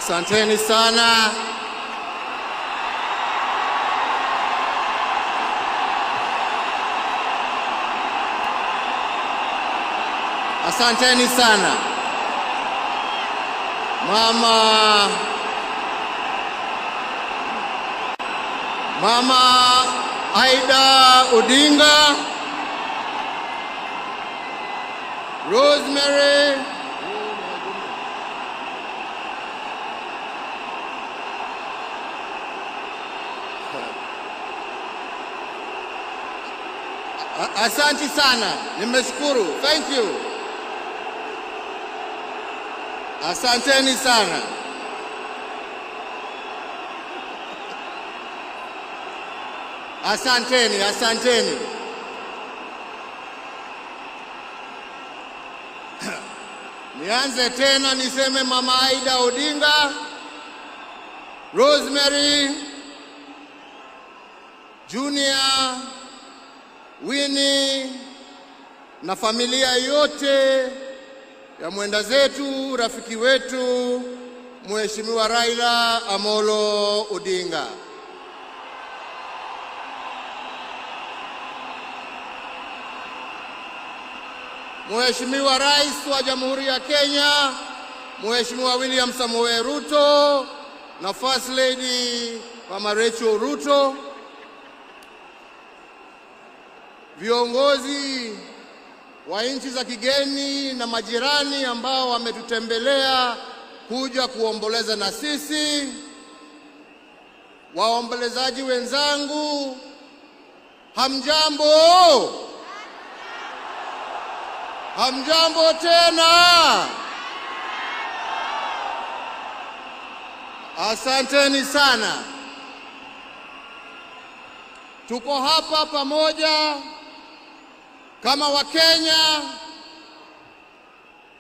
Asanteni sana. Asanteni sana. Mama Aida Odinga, Rosemary, asante sana, nimeshukuru. Thank you. Asanteni sana. Asanteni, asanteni. Nianze tena niseme Mama Aida Odinga, Rosemary, Junior, Winnie na familia yote ya mwenda zetu, rafiki wetu, Mheshimiwa Raila Amolo Odinga. Mheshimiwa Rais wa Jamhuri ya Kenya, Mheshimiwa William Samoei Ruto na First Lady Mama Rachel Ruto, viongozi wa nchi za kigeni na majirani ambao wametutembelea kuja kuomboleza na sisi, waombolezaji wenzangu, hamjambo? Hamjambo tena? Asanteni sana. Tuko hapa pamoja kama Wakenya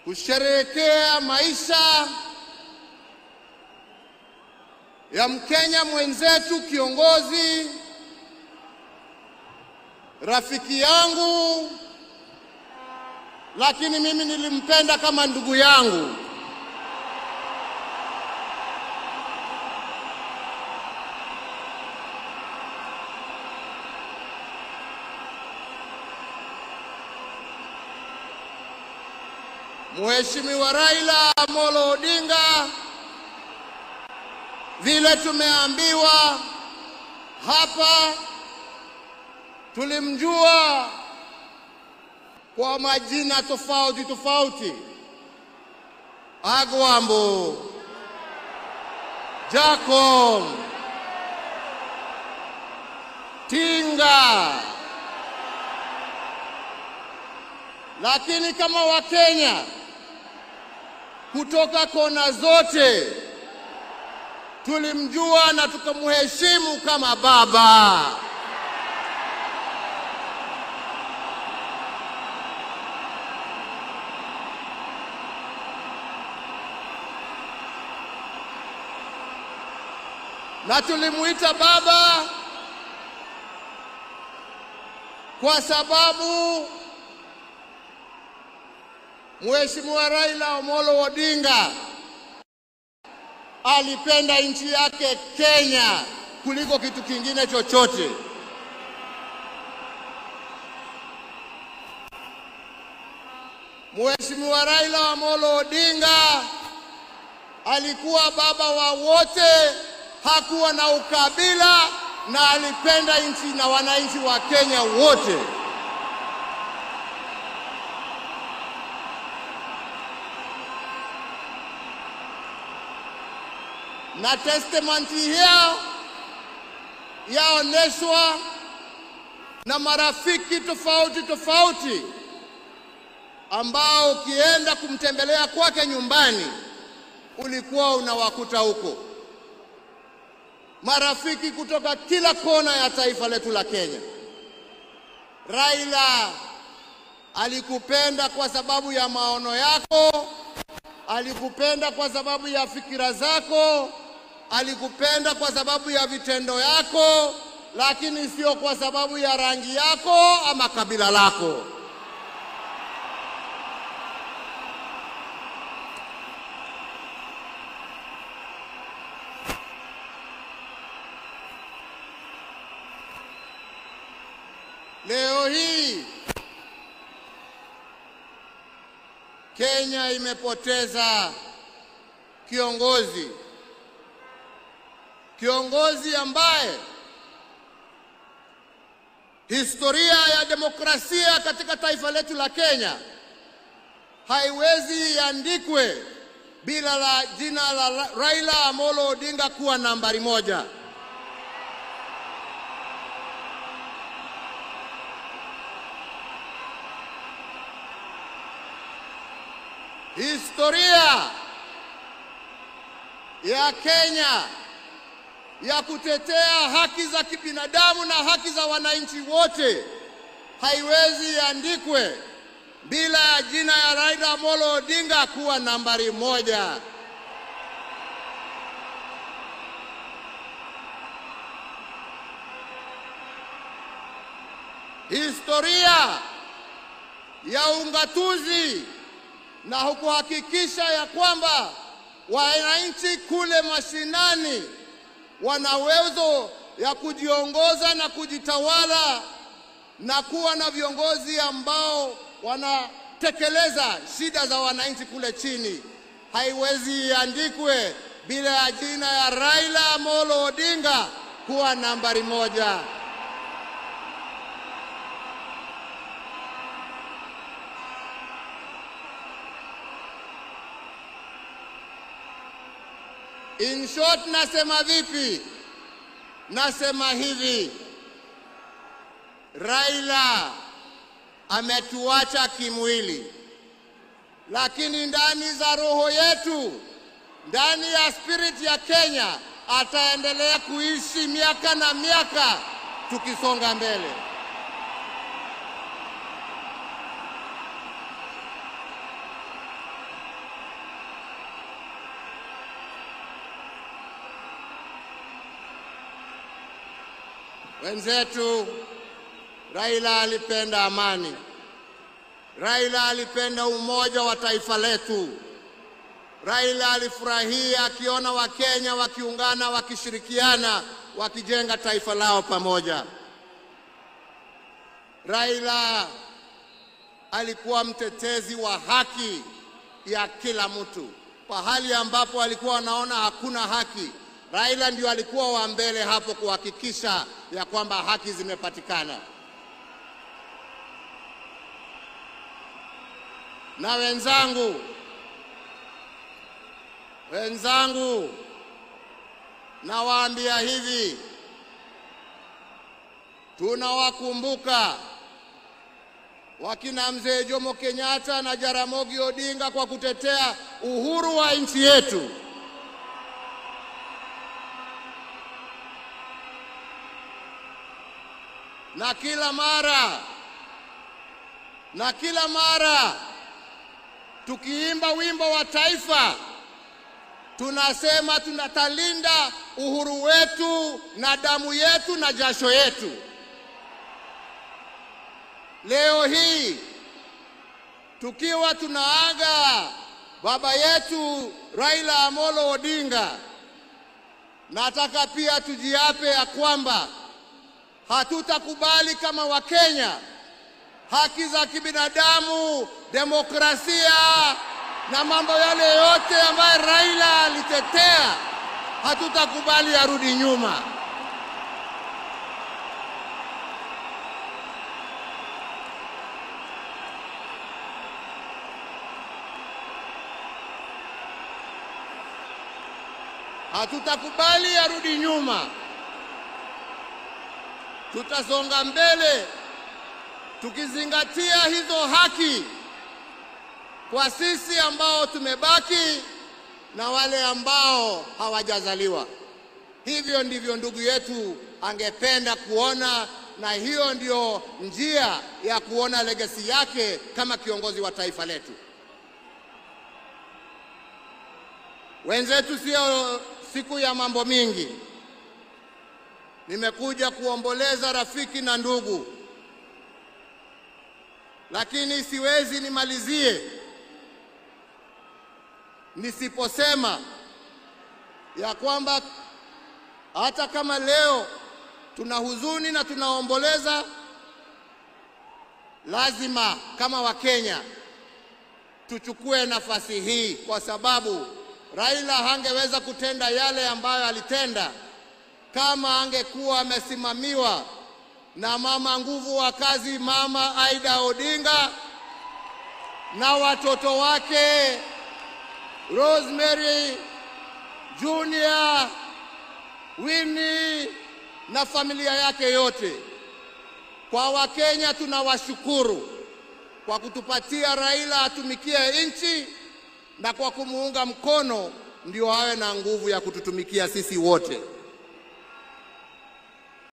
kusherehekea maisha ya Mkenya mwenzetu, kiongozi, rafiki yangu, lakini mimi nilimpenda kama ndugu yangu. Mheshimiwa Raila Amolo Odinga, vile tumeambiwa hapa, tulimjua kwa majina tofauti tofauti: Agwambo, Jacob, Tinga. Lakini kama Wakenya kutoka kona zote tulimjua na tukamheshimu kama baba. Na tulimuita baba kwa sababu Mheshimiwa Raila Amolo Odinga alipenda nchi yake Kenya kuliko kitu kingine chochote. Mheshimiwa Raila Amolo Odinga alikuwa baba wa wote, hakuwa na ukabila na alipenda nchi na wananchi wa Kenya wote. Na testament hiyo yaoneshwa na marafiki tofauti tofauti ambao ukienda kumtembelea kwake nyumbani ulikuwa unawakuta huko. Marafiki kutoka kila kona ya taifa letu la Kenya. Raila alikupenda kwa sababu ya maono yako, alikupenda kwa sababu ya fikira zako, alikupenda kwa sababu ya vitendo yako, lakini sio kwa sababu ya rangi yako ama kabila lako. Leo hii Kenya imepoteza kiongozi, kiongozi ambaye historia ya demokrasia katika taifa letu la Kenya haiwezi iandikwe bila la jina la Raila Amolo Odinga kuwa nambari moja. Historia ya Kenya ya kutetea haki za kibinadamu na haki za wananchi wote haiwezi iandikwe bila ya jina ya Raila Amolo Odinga kuwa nambari moja. Historia ya ungatuzi na kuhakikisha ya kwamba wananchi kule mashinani wana uwezo ya kujiongoza na kujitawala na kuwa na viongozi ambao wanatekeleza shida za wananchi kule chini, haiwezi iandikwe bila ya jina ya Raila Amolo Odinga kuwa nambari moja. In short, nasema vipi? Nasema hivi, Raila ametuacha kimwili, lakini ndani za roho yetu, ndani ya spirit ya Kenya, ataendelea kuishi miaka na miaka tukisonga mbele. Wenzetu, Raila alipenda amani. Raila alipenda umoja wa taifa letu. Raila alifurahia akiona Wakenya wakiungana, wakishirikiana, wakijenga taifa lao pamoja. Raila alikuwa mtetezi wa haki ya kila mtu. Pahali ambapo alikuwa anaona hakuna haki, Raila ndio alikuwa wa mbele hapo kuhakikisha ya kwamba haki zimepatikana. Na wenzangu, nawaambia hivi, tunawakumbuka wakina Mzee Jomo Kenyatta na Jaramogi Odinga kwa kutetea uhuru wa nchi yetu. Na kila mara tukiimba wimbo wa taifa tunasema tunatalinda uhuru wetu na damu yetu na jasho yetu. Leo hii tukiwa tunaaga baba yetu Raila Amolo Odinga, nataka pia tujiape ya kwamba hatutakubali kama Wakenya haki za kibinadamu, demokrasia na mambo yale yote ambayo Raila alitetea, hatutakubali arudi nyuma. Hatutakubali arudi nyuma. Tutasonga mbele tukizingatia hizo haki kwa sisi ambao tumebaki na wale ambao hawajazaliwa. Hivyo ndivyo ndugu yetu angependa kuona, na hiyo ndio njia ya kuona legacy yake kama kiongozi wa taifa letu. Wenzetu, sio siku ya mambo mingi. Nimekuja kuomboleza rafiki na ndugu, lakini siwezi nimalizie nisiposema ya kwamba hata kama leo tuna huzuni na tunaomboleza, Lazima kama Wakenya tuchukue nafasi hii, kwa sababu Raila hangeweza kutenda yale ambayo alitenda kama angekuwa amesimamiwa na mama nguvu wa kazi, Mama Aida Odinga, na watoto wake Rosemary, Junior, Winnie na familia yake yote. Kwa Wakenya tunawashukuru kwa kutupatia Raila atumikie nchi na kwa kumuunga mkono ndio awe na nguvu ya kututumikia sisi wote.